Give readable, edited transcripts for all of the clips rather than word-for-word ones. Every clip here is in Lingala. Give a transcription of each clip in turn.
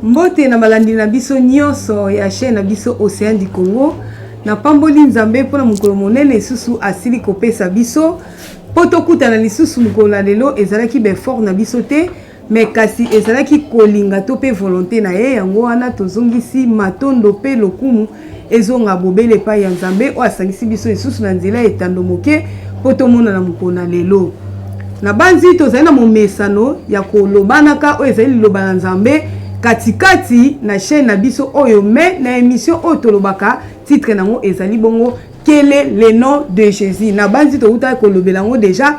Mbote na balandi na biso nyonso ya chaîne na biso Ocean du Congo. Napamboli Nzambe mpo na mokolo monene lisusu asili kopesa biso mpo tokutana lisusu mokolo na lelo. Ezalaki baeffort na biso te, mais kasi ezalaki kolinga to mpe volonté na ye. Yango wana tozongisi matondo mpe lokumu ezonga bobele epai ya Nzambe oyo asangisi biso lisusu na nzela ya etando moke mpo tomonana mokolo na lelo. Nabanzi tozali na momesano ya kolobanaka oyo ezali liloba na Nzambe katikati na chaîne na biso oyo, mais na émission oyo tolobaka, titre nango ezali bongo "Quel est le nom de Jésus?" Nabanzi toutaki kolobela yango déjà.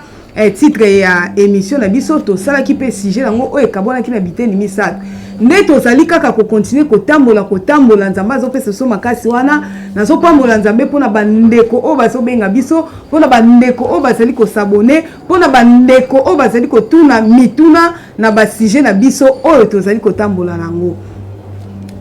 Titre ya émission na biso tosalaki mpe sujet yango oyo ekabwanaki na biteni misato. Nde tozali kaka kocontinuer kotambola kotambola. Nzambe azopesa biso makasi wana. Nazopambola Nzambe mpona bandeko oyo bazobenga biso, mpona bandeko oyo bazali kos'abonner, mpona bandeko oyo bazali kotuna mituna na basujet na biso oyo tozali kotambola nango.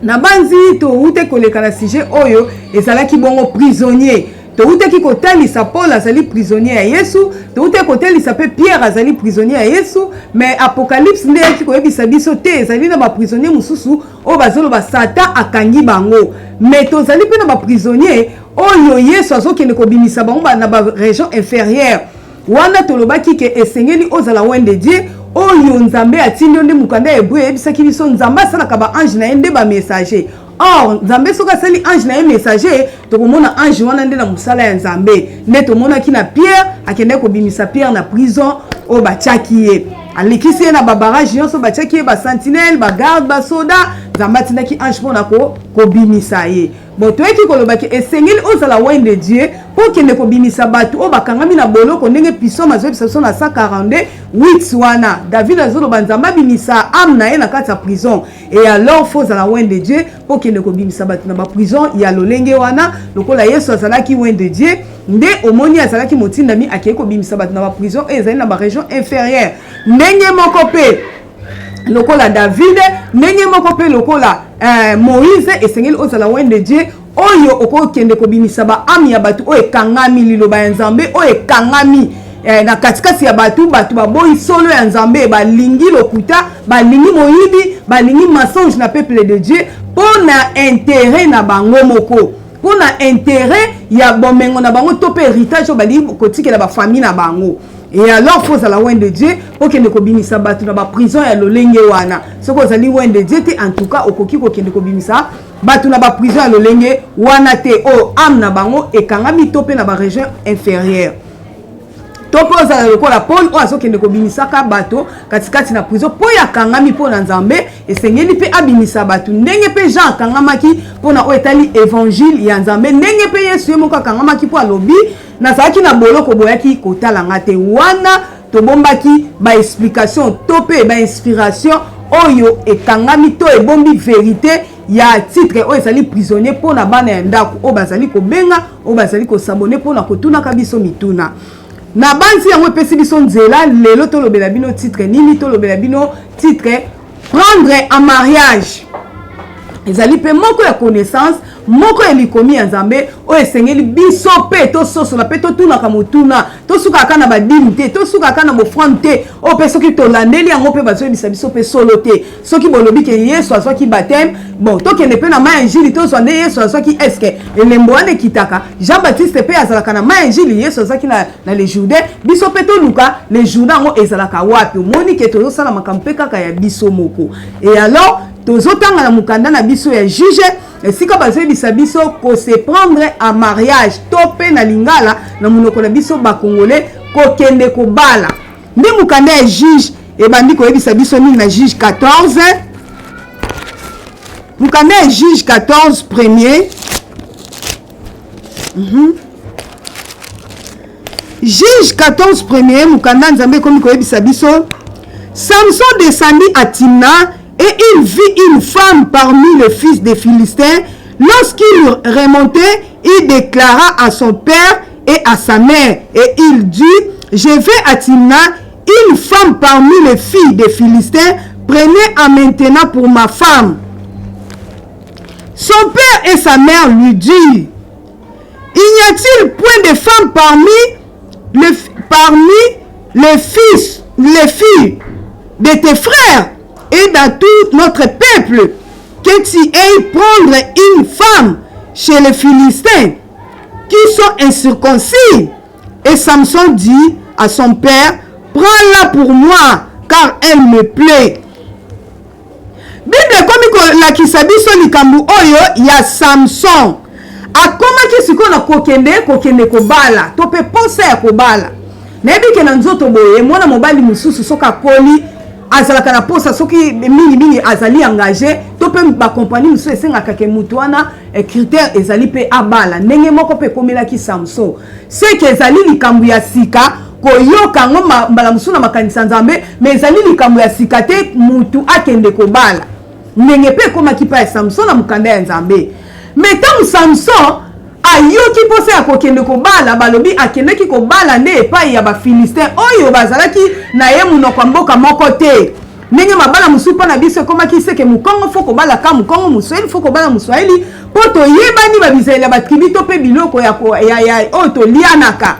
Nabanzi toute koleka na sujet oyo ezalaki bongo prisonnier. Toutaki kotalisa Paul azali prisonnier ya Yesu, toutaki kotalisa mpe Pierre azali prisonnier ya Yesu. Mais Apocalypse nde eyaki koyebisa biso te, ezali na baprisonnier mosusu oyo bazoloba Satan akangi bango. Mais tozali mpe na baprisonnier oyo Yesu azokende kobimisa bango na barégion inférieure. Wana tolobaki ke esengeli ozala oint de Dieu oyo Nzambe atindi yo. Nde mokanda ya Hébreu eyebisaki biso, Nzambe asalaka baange na ye nde bamessager. Or Nzambe soki asali ange na ye messager, tokomona ange wana nde na mosala ya Nzambe. Nde tomonaki na Pierre, akendaki kobimisa Pierre na prison oyo batiaki ye, alekisi ye na babarrage nyonso batiaki ye, basentinelle, bagarde, basoda. Nzambe atindaki ange mpona kobimisa ye. Bon, toyeki kolobaki esengeli ozala oint de Dieu mpo okende kobimisa bato oyo bakangami na boloko, ndenge psaume azoyebisa biso na 142 8 wana. David azoloba Nzambe abimisa âme na ye na kati ya prison. Et alors faut ozala oint de Dieu mpo okende kobimisa bato na baprison ya lolenge wana. Lokola Yesu azalaki oint de Dieu, nde omoni azalaki motindami, akei kobimisa bato na baprison oyo ezali na barégion inférieure. Ndenge moko mpe lokola David, ndenge moko mpe lokola Moïse, esengeli ozala oint de Dieu oyo okokende kobimisa baâme ya bato oyo ekangami, liloba ya Nzambe oyo ekangami na katikati ya bato. Bato baboyi solo ya Nzambe, balingi lokuta, balingi moyibi, balingi mensonge na peuple de Dieu mpo na intérêt na bango moko, mpo na intérêt ya bomengo na bango to mpe héritage oyo balingi kotikela bafamille na bango. Et alors faut ozala oint de Dieu okende kobimisa bato na baprison ya lolenge wana. Soki ozali oint de Dieu te, en tout cas okoki kokende kobimisa bato na baprison ya lolenge wana te oyo âme na bango ekangami to mpe na barégion inférieure. To mpe ozala lokola Paul oyo azokende kobimisaka bato katikati na prison mpo oyo akangami mpo na Nzambe, esengeli mpe abimisa bato. Ndenge mpe Jean akangamaki mpona oyo etali évangile ya Nzambe, ndenge mpe Yesu ye moko akangamaki mpo alobi: "Nazalaki na boloko, boyaki kotala nga te." Wana tobombaki baexplication to mpe bainspiration oyo ekangami to ebombi vérité ya titre oyo ezali prisonnier, mpona bana ya ndako oyo bazali kobenga, oyo bazali kos'abonner mpona kotunaka biso mituna. Na banzi yango epesi biso nzela lelo tolobela bino titre nini? Tolobela bino titre "Prendre en mariage". Ezali mpe moko ya connaissance, moko ya likomi ya Nzambe oyo esengeli biso mpe tososola mpe totunaka motuna. Tosukaka na badîme te, tosukaka na baoffrande te, oyo mpe soki tolandeli yango mpe bazoyebisa biso mpe solo te. Soki bolobi ke Yesu azwaki baptême, bon, tokende mpe na mai ya Njili, tozwa nde Yesu azwaki. Est-ce elembo wana ekitaka? Jean Baptiste mpe azalaka na mai ya Njili, Yesu azwaki na le Jourdain. Biso mpe toluka le Jourdain yango ezalaka wapi. Omoni ke tozosala makambo mpe kaka ya biso moko. Et alors tozotanga na mokanda na biso ya Juge, esika bazoyebisa biso kose prendre en mariage, to mpe na lingala, na monoko na biso bakongolais, kokende kobala. Nde mokanda ya Juge ebandi koyebisa biso nini na Juge 14? Mokanda ya Juge 14 premier. Juge 14 premier, mokanda Nzambe ekomi koyebisa biso: "Samson descendit à Timna et il vit une femme parmi les fils des Philistins. Lorsqu'il remontait, il déclara à son père et à sa mère et il dit: Je vais à Timna, une femme parmi les filles des Philistins, prenez-en maintenant pour ma femme. Son père et sa mère lui dirent: Il n'y a-t-il point de femme parmi les fils, les filles de tes frères et dans tout notre peuple? que tu ailles prendre une femme chez les Philistins qui sont incirconcis? Et Samson dit à son père, prends-la pour moi, car elle me plaît. Bible ekomi kolakisa biso likambo oyo ya Samson. Akomaki sikoyo na kokende kokende kobala to mpe posa ya kobala. Nayebi ke na nzoto boye mwana mobali mosusu soki akoli azalaka na posa, soki mingimingi azali engage to mpe bakompani mosusu esengaka ke motu wana eh, critère ezali mpe abala. Ndenge moko mpe ekomelaki Samson, seke ezali likambo ya sika koyoka yango mbala mosusu na makanisi ya Nzambe, me ezali likambo ya sika te mutu akende kobala. Ndenge mpe ekomaki mpa ya Samson na mokanda ya Nzambe. Me ntango Samson ayoki mposa ya kokende kobala, balobi akendaki kobala nde epai ya Bafilistin oyo bazalaki na ye monoko ya mboka moko te. Ndenge mabala mosusu mpo na biso ekomaki seke mokongo fo kobala ka mokongo, moswahili fo kobala moswahili, mpo toyebani babizaleli ya batribi to mpe biloko ya, ya, ya, oyo tolianaka,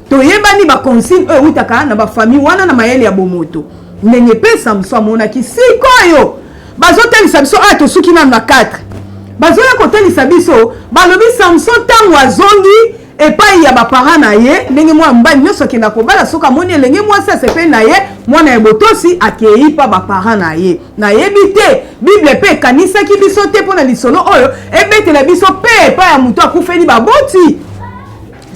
toyebani baconsigne oyo eutaka na bafamille wana na mayele ya bomoto. Ndenge mpe Samson amonaki sikoyo bazotalisa biso aya, tosuki nanu na 4, bazoya kotalisa biso, balobi Samson ntango azongi epai ya baparent na ye, ndenge mwana mobali nyonso akenda kobala, soki amoni elenge mwasi asepeli na ye, mwana ya botosi, akei mpa baparent na ye. Nayebi te Bible mpe ekanisaki biso te mpo na lisolo oyo ebetela biso mpe epai ya moto akufeli baboti,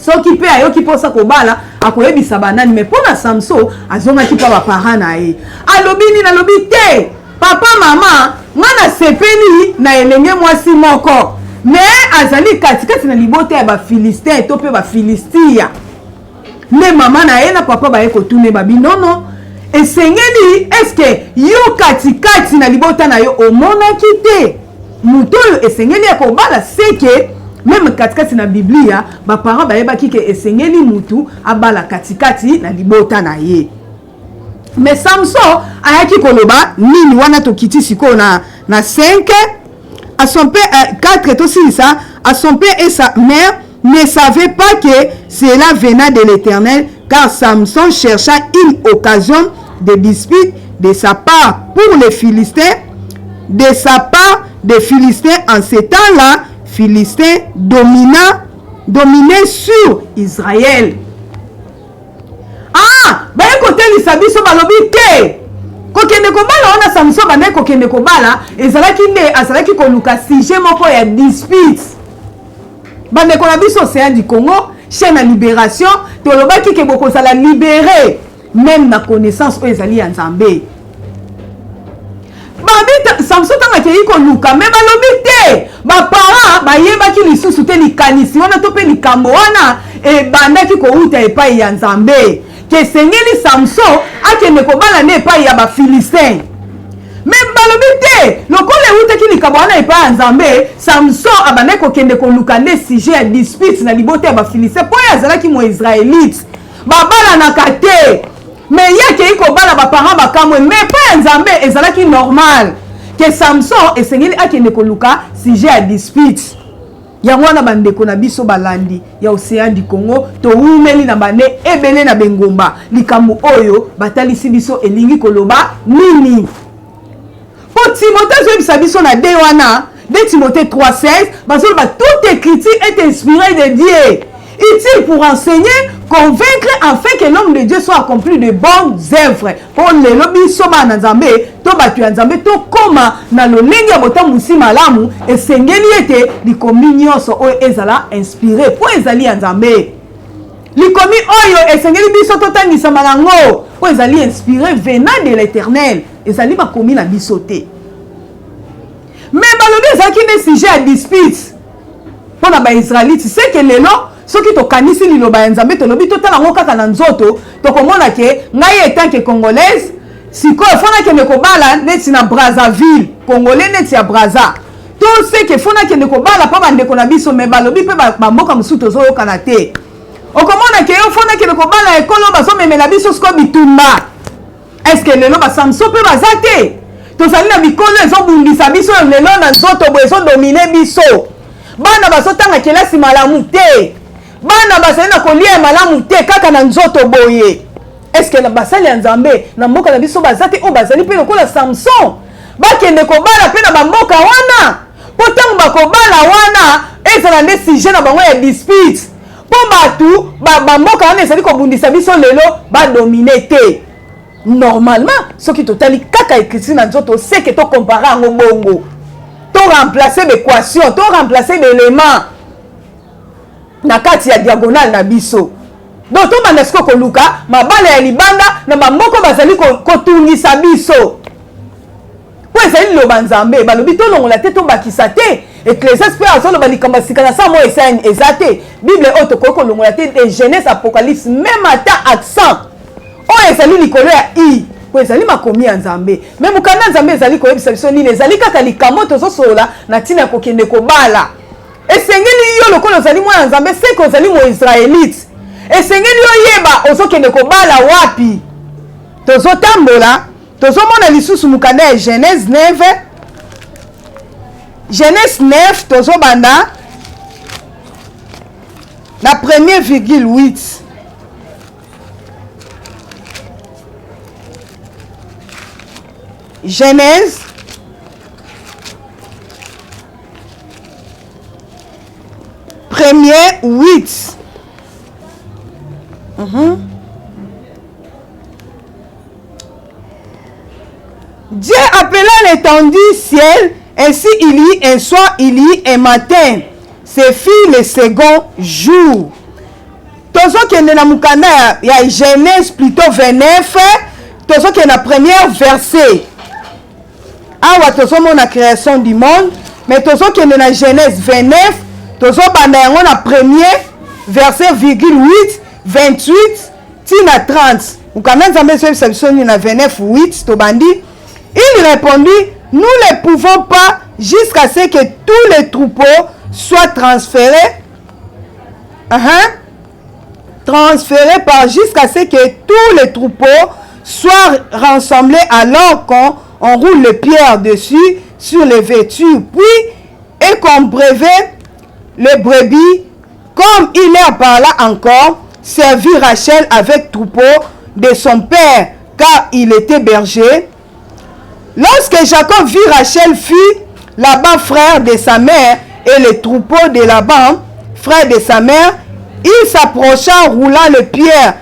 soki mpe ayoki mposa kobala akoyebisa banani. Me mpo na Samson, azongaki mpa baparent na ye, alobi nini? Alobi te, papa, mama, nga nasepeli na elenge mwasi moko, me azali katikati na libota ya Bafilistin to mpe Bafilistia. Nde mama na ye na papa baye kotuna ye, babi nono, esengeli eske yo katikati na libota na yo omonaki te moto oyo esengeli ya kobala? Seke meme katikati na Biblia, baparent bayebaki ke esengeli mutu abala katikati na libota na ye. Mais Samson ayaki koloba nini wana? Tokiti sikoyo na 5 à son père, 4 tosilisa. À son père et sa mère ne savaient pas que cela venait de l'Éternel, car Samson chercha une occasion de dispute de sa part pour les Philistins, de sa part des Philistins. En ce temps-là, Philistins dominait sur Israël. Ah, baye kotelisa biso, balobi te, kokende kobala wana Samson bandaki kokende kobala ezalaki nde azalaki koluka sujet moko ya dispute. Bandeko na biso Océan du Congo, chaîne ya libération, tolobaki ke bokozala libéré même na connaissance oyo ezali ya Nzambe. Babi Samson ntango akei koluka, me balobi te, baparent bayebaki lisusu te likanisi wana to mpe likambo wana ebandaki kouta epai ya Nzambe, ke esengeli Samson akende kobala nde epai ya Bafilistin. Me balobi te, lokola eutaki likambo wana epai ya Nzambe, Samson abandaki kokende koluka nde sujet ya dispute na libota ya Bafilistin, mpo ye azalaki Moisraélite, babalanaka te. Me ye akei kobala, baparent bakamwe. Me epai ya Nzambe ezalaki normal ke Samson esengeli akende koluka sujet ya dispute yango wana. Bandeko na biso balandi ya Océan du Congo, towumeli na bane ebele na bengomba. Likambo oyo batalisi biso elingi koloba nini? Mpo Timote azoyebisa biso na de wana, 2 Timothée 3:16, bazoloba: toute écriture est inspirée de Dieu, utile pour enseigner, convaincre, afin que l'homme de Dieu soit accompli de bonnes œuvres. Mpo lelo biso bana na Nzambe to bato ya Nzambe tokóma na lolenge ya botambusi malamu, esengeli ete likomi nyonso oyo ezala inspiré, mpo ezali ya Nzambe. Likomi oyo esengeli biso totangisama nango, mpo ezali inspiré venant de l'Éternel, ezali makomi na biso te. Me balobi ezalaki nde sujet ya dispute mpo na Baisraélite. Seke lelo soki tokanisi liloba ya Nzambe, tolobi totala yango kaka na nzoto, tokomona ke ngai en tant que Congolaise sikoyo fo nakende kobala neti na Brazzaville, Congolais neti ya Braza, to seke fo nakende kobala mpo bandeko na biso. Me balobi mpe bamboka mosusu tozoyokana te, okomona ke yo fo nakende kobala ekolo bazomemela biso sikoyo bitumba. Est-ce lelo baSamson mpe baza te? Tozali na bikolo ezobundisa biso lelo na nzoto boye, ezodomine biso. Bana bazotanga kelasi malamu te, bana bazali na kolia ya malamu te, kaka na nzoto boye. Est-ce basali ya Nzambe na mboka na biso baza te oyo bazali mpe lokola Samson? Bakende kobala mpe na bamboka wana, mpo ntango bakobala wana ezala nde sujet na bango ya dispute, mpo bato ba bamboka wana ezali kobundisa biso lelo badomine te. Normalement soki totali kaka écriture na nzoto, seke tocompare yango bongo, to remplacer baéquation, to remplacer baélément na kati ya diagonale na biso. Donc tobanda sikoyo koluka mabala ya libanda na bamboka bazali kotungisa biso, mpo ezali liloba Nzambe. Balobi tolongola te, tobakisa te. Ecclésiaste mpe azoloba likambo ya sika na sa mo eza te. Bible oyo tokoki kolongola te, de Genèse Apocalypse, même ata accent oyo ezali likolo ya i, mpo ezali makomi ya Nzambe. Me mokanda Nzambe ezali koyebisa biso nini? Ezali kaka likambo tozosolola na ntina ya kokende kobala. Esengeli yo lokola ozali mwana Nzambe, seke ozali Moisraelite, esengeli oyeba ozokende kobala wapi. Tozotambola, tozomona lisusu mokanda ya Genèse 9. Genèse 9, tozobanda na premier virgule 8. Genèse premier 8. Dieu appela l'étendue ciel, ainsi il y eut un soir, il y eut un matin. Ce fut le second jour. Tozokende na mokanda ya Genèse plutôt 29, tozokende na première verset. Awa tozomona création du monde, mais tozokende na Genèse 29, tozobanda yango na premier verset virgule 8, 28 tina 30. Mokanda Nzambe ezoyebisa biso nini na 29 8? Tobandi. Il répondit: nous ne pouvons pas jusqu'à ce que tous les troupeaux soient transférés, transférés par jusqu'à ce que tous les troupeaux soient rassemblés, alors qu'on on roule les pierres dessus sur les vêtures, puis et qu'on brevet les brebis. Comme il leur parla encore, servit Rachel avec troupeau de son père, car il était berger. Lorsque Jacob vit Rachel fut Laban, frère de sa mère, et le troupeau de Laban, frère de sa mère, il s'approcha, roulant le pierre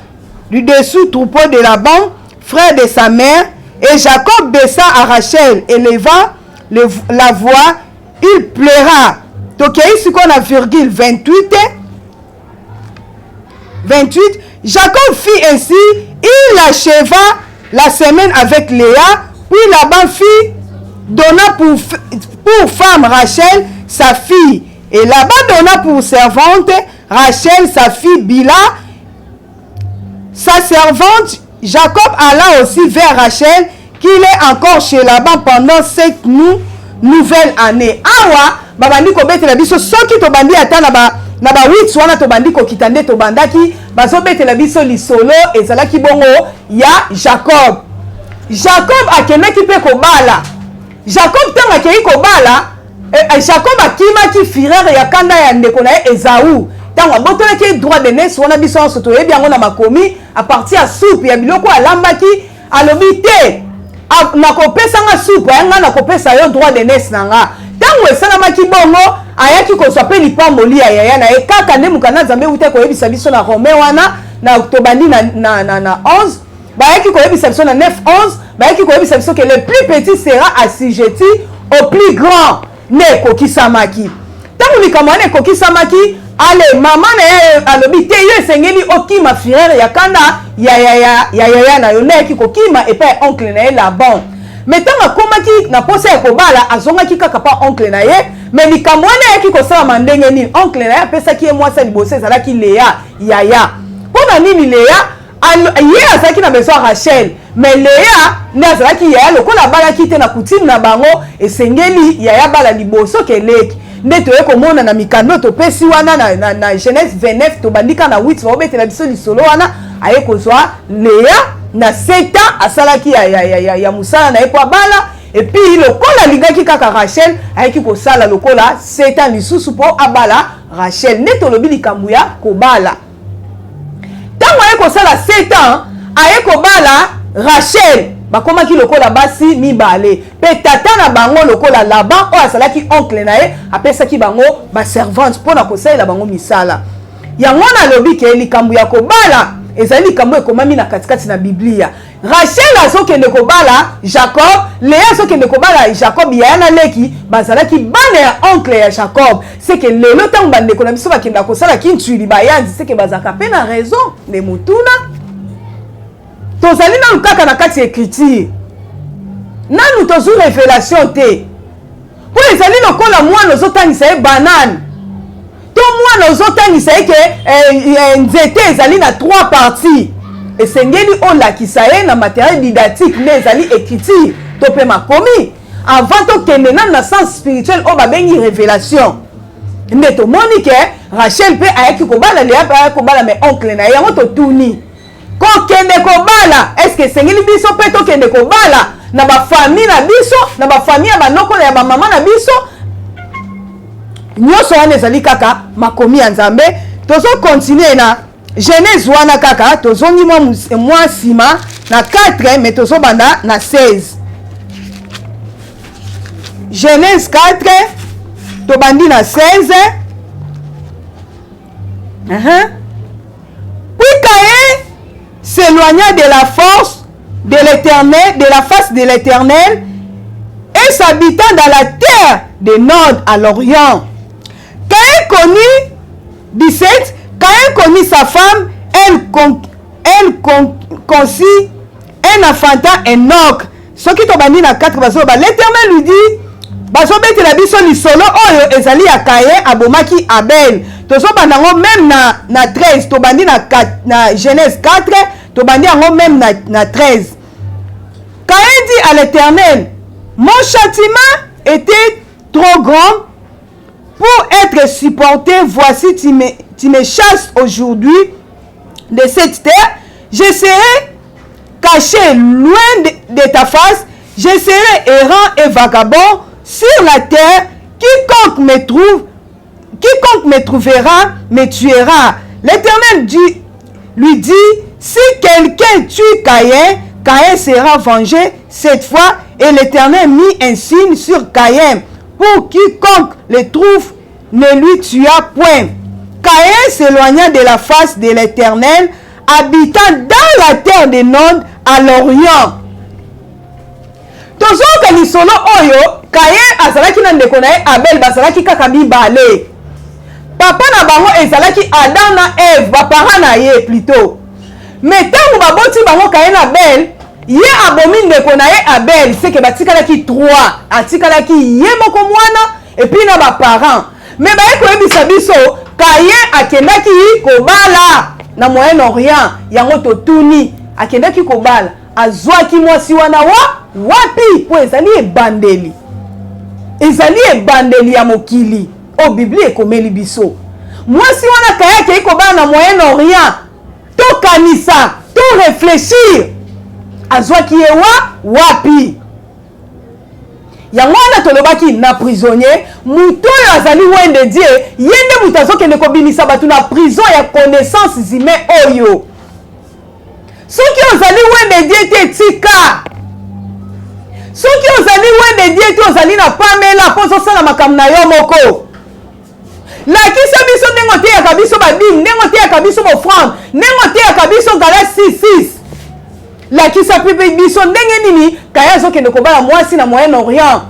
du dessous troupeau de Laban, frère de sa mère. Et Jacob baissa à Rachel et leva la voix, il pleura. Tokei sikoyo na virgule 28. 28. Jacob fit ainsi, il acheva la semaine avec Léa, puis Laban fit donna pour femme Rachel, sa fille. Et Laban donna pour servante Rachel, sa fille Bila, sa servante. Jacob alla aussi vers Rachel, qu'il est encore chez Laban pendant cette nouvelle année. Awa babandi kobetela biso, soki tobandi ata na ba 8 wana, tobandi kokita nde tobandaki, bazobetela biso lisolo ezalaki bongo ya Jacob. Jacob akendaki mpe kobala. Jacob ntango akei kobala, Jacob akimaki fureur ya kanda ya ndeko na ye Ezau ntango abotolaki ye droit d'aînesse wana. Biso nyonso toyebi yango na makomi. À partir ya soupe ya biloko alambaki, alobi te, nakopesa nga supu ya nga, nakopesa yo droit d'aînesse na nga. Ntango esalamaki bongo, ayaki kozwa mpe lipamboli ya yaya na ye, kaka nde mokanda Nzambe euta koyebisa biso na Romain wana na tobandi na 11. Bayaki koyebisa biso na 9 11, bayaki koyebisa biso ke le plus petit sera assujetti au plus grand. Nde ekokisamaki. Ntango likambo wana ekokisamaki, ale mama na ye alobi te, yo esengeli okima fureur ya kanda ya yaya na yo. Nde ayaki kokima epai ya oncle na ye Laban. Me ntango akomaki na posa ya kobala, azongaki kaka pa oncle na ye. Me likambo wana ayaki kosalama ndenge nini? Oncle na ye apesaki ye mwasi ya liboso, ezalaki Lea yaya. Mpo na nini Lea? Ye azalaki na besoin Rachel, mais Lea nde azalaki yaya. Lokola abalaki te, na coutume na bango esengeli yaya bala liboso ke leki. Nde toye komona na mikanda oyo topesi wana na Genèse 29, tobandika na 8, baobetela biso lisolo wana. Aye kozwa Lea na 7 ans asalaki ya mosala na ye mpo abala. Et puis lokola alingaki kaka Rachel, ayaki kosala lokola 7 ans lisusu mpo abala Rachel. Nde tolobi likambo ya kobala. Ntango aye kosala 7 ans, aye kobala Rachel. Bakomaki lokola basi mibale. Mpe tata na bango lokola Laban oyo azalaki oncle na ye apesaki bango ba servante mpo na kosalela bango misala. Yango wana alobi ke likambo ya kobala ezali likambo ekomami na katikati na Biblia. Rachel azokende kobala Jacob, Lea azokende kobala Jacob, yaya na leki bazalaki bana ya oncle ya Jacob. Seke lelo ntango bandeko na biso bakendaka kosala kintuili bayanzi, seke bazalaka mpe na raison nde motuna. Tozali nanu kaka na kati ya écriture, nanu tozwi révélation te, mpo ezali lokola mwana ozotangisa ye banane to mwana ozotangisa ye ke eh, eh, nzete ezali na trois parties. Esengeli olakisa ye na materiel didactique nde ezali écriture to mpe makomi avant tokende nanu na sens spirituel oyo babengi révélation. Nde tomoni ke Rachel mpe ayaki kobala Lea mpe ayaki kobala me oncle na ye. Yango totuni kokende kobala, eske esengeli biso mpe tokende kobala na bafamille na biso, na bafamille ya banoko ya bamama na biso? Nyonso wana ezali kaka makomi ya Nzambe. Tozokontinue na Genèse wana kaka, tozongi mwa nsima na 4 mais tozobanda na 16. Genèse 4 tobandi na 16. Puis Caïn s'éloigna de la force de l'Éternel, de la face de l'Éternel, et s'habitant dans la terre de Nod à l'Orient. Caïn connut, 17, Caïn connut sa femme, elle, con, elle con, conçut un enfanta Enoch. Soki tobandi na 4, bazoloba l'Éternel lui dit, bazobetela biso lisolo oyo ezali ya Caïn abomaki Abel. Tozobanda yango même na 13, tobandi na Genèse 4, tobandi yango même na 13. Caïn dit à l'Éternel, mon châtiment était trop grand pour être supporté, voici tu me chasses aujourd'hui de cette terre, je serai caché loin de ta face, je serai errant et vagabond sur la terre, quiconque me trouve, quiconque me trouvera, me tuera. L'Éternel lui dit, si quelqu'un tue Caïn, Caïn sera vengé cette fois. Et l'Éternel mit un signe sur Caïn, pour quiconque le trouve ne lui tua point. Caïn s'éloigna de la face de l'Éternel, habitant dans la terre de Nod à l'Orient. Tozoyoka lisolo oyo, Caïn azalaki na ndeko na ye Abel, bazalaki kaka mibale. Papa na bango ezalaki Adam na Ève, ba parents na ye plutôt. Mais tango baboti bango Caïn na Abel, ye abomi ndeko na ye Abel, c'est que batikalaki 3, atikalaki ye moko mwana et puis na ba parents. Mais baye koyebisa biso Caïn akendaki kobala na Moyen-Orient. Yango totuni, akendaki kobala, azwaki mwasi wana wa wapi? Po ezali ebandeli, ezali ebandeli ya mokili oyo Biblia ekomeli biso. Mwasi wana Caïn akei kobala na Moyen-Orient, tokanisa, to réfléchir, azwaki ye wa wapi? Yango wana tolobaki na prisonnier, moto oyo azali oint de Dieu, ye nde moto azokende kobimisa bato na prison ya connaissance humaine oyo. Soki ozali oint de Dieu te, tika. Soki ozali oint de Dieu te, ozali na pamela mpo ozosala makambo na yo moko. Lakisa biso ndenge oteyaka biso badime, ndenge oteyaka biso bofrande, ndenge oteyaka biso Galates 6:6. Lakisa mpe biso ndenge nini Caïn azokende kobala mwasi na Moyen-Orient.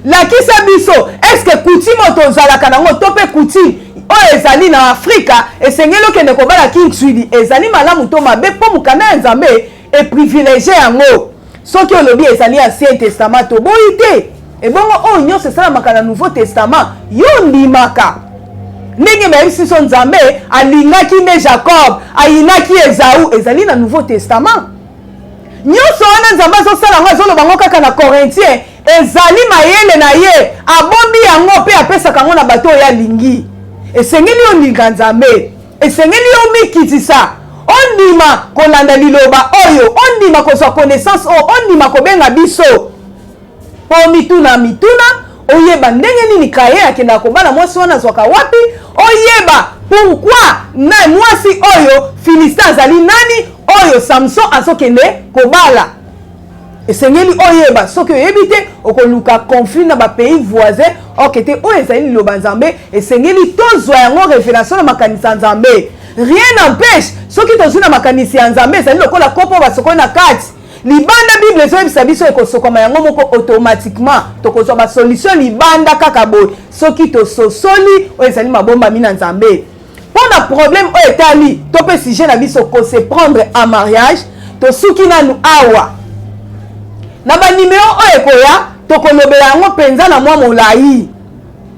Lakisa biso, est-ce que coutume oyo tozalaka nango to mpe coutume oyo ezali na Afrika esengeli okende kobala kintswili ezali malamu to mabe, mpo mokanda ya Nzambe eprivilégie yango. Soki olobi ezali Ancien Testament, toboyi te. Ebongo oyo nyonso esalamaka na Nouveau Testament, yo ondimaka ndenge bayebisi biso Nzambe alingaki nde Jacob, ayinaki Ezau, ezali na Nouveau Testament. Nyonso wana Nzambe azosala yango, azoloba yango kaka na Corinthien, ezali mayele na ye, abombi yango mpe apesaka yango na bato oyo alingi. Esengeli olinga Nzambe, esengeli omikitisa, ondima kolanda liloba oyo, ondima kozwa connaissance oyo, ondima kobenga biso mpo mituna mituna, oyeba ndenge nini Caïn akendaka kobala mwasi wana azwaka wapi, oyeba pourquoi na mwasi oyo Philistin azali nani, oyo Samson azokende kobala. Esengeli oyeba, soki oyebi te, okoluka conflit na ba pays voisins, ok te. Oyo ezali liloba Nzambe, esengeli tozwa yango revelation na makanisi ya Nzambe. Rien n'empêche, soki tozwi na makanisi ya Nzambe, ezali lokola kopo basokoli na kati libanda. Bible ezoyebisa biso ekosokama yango moko automatiquement, tokozwa basolution libanda kaka boye soki tososoli oyo ezali mabombami na Nzambe. Mpo na problème oyo etali to mpe sujet na biso, ko se prendre en mariage, tosuki nanu awa. Na banimero oyo ekoya, tokolobela yango mpenza na mwa molai.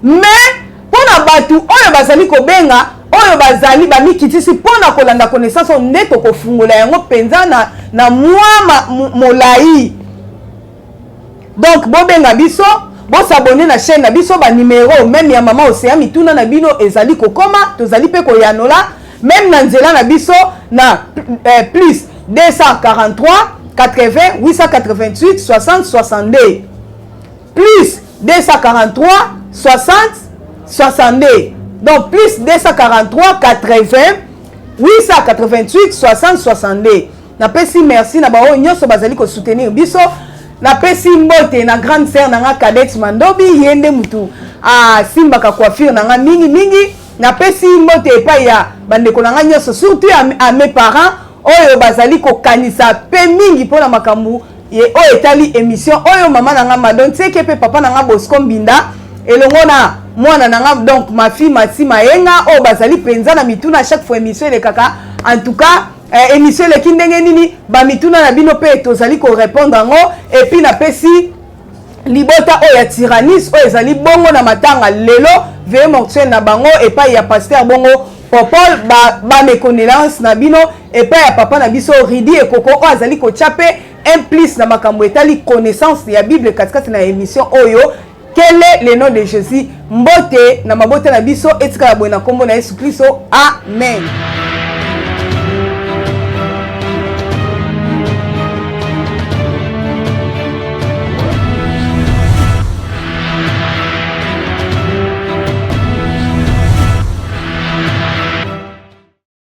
Mais mpo na bato oyo bazali kobenga, oyo bazali bamikitisi mpo na kolanda connaissance oyo, nde tokofungola yango mpenza na mwa molai. Donc bobenga biso, bos'abonner na chaîne na biso. Banimero même ya Mama Océan, mituna na bino ezali kokoma, tozali mpe koyanola même na nzela na biso na plus 243 80 888 60 62, plus 243 60 62, donc plus 243 80 888 60 62. Napesi merci na baoyo nyonso bazali kosoutenir biso. Napesi mbote na grande sœur na nga Cadette Mandobi, ye nde mutu asimbaka coiffure na nga mingimingi. Napesi mbote epai ya bandeko na nga nyonso, surtout à mes parents oyo bazali kokanisa mpe mingi mpona makambo oyo etali émission oyo, mama na nga Madon Tieke mpe papa na nga Bosco Mbinda, elongo na mwana na nga, donc ma fille Mati Mayenga, oyo bazali mpenza na mituna chaque fois émission elekaka. En tout cas, émission eleki ndenge nini, bamituna na bino mpe tozali korépondre yango. Et puis napesi libota oyo ya Tyrannis, oyo ezali bongo na matanga lelo, veillée mortuaire na bango epai ya pasteur bongo Popol, bames condoléances na bino epai ya papa na biso Ridi Ekoko, oyo azali kotia mpe un plus na makambo etali connaissance ya Bible katikati na émission oyo. Quel est le nom de Jésus? Mbote na mabota na biso, etikala boye na nkombo na Yesu Kristo, amen.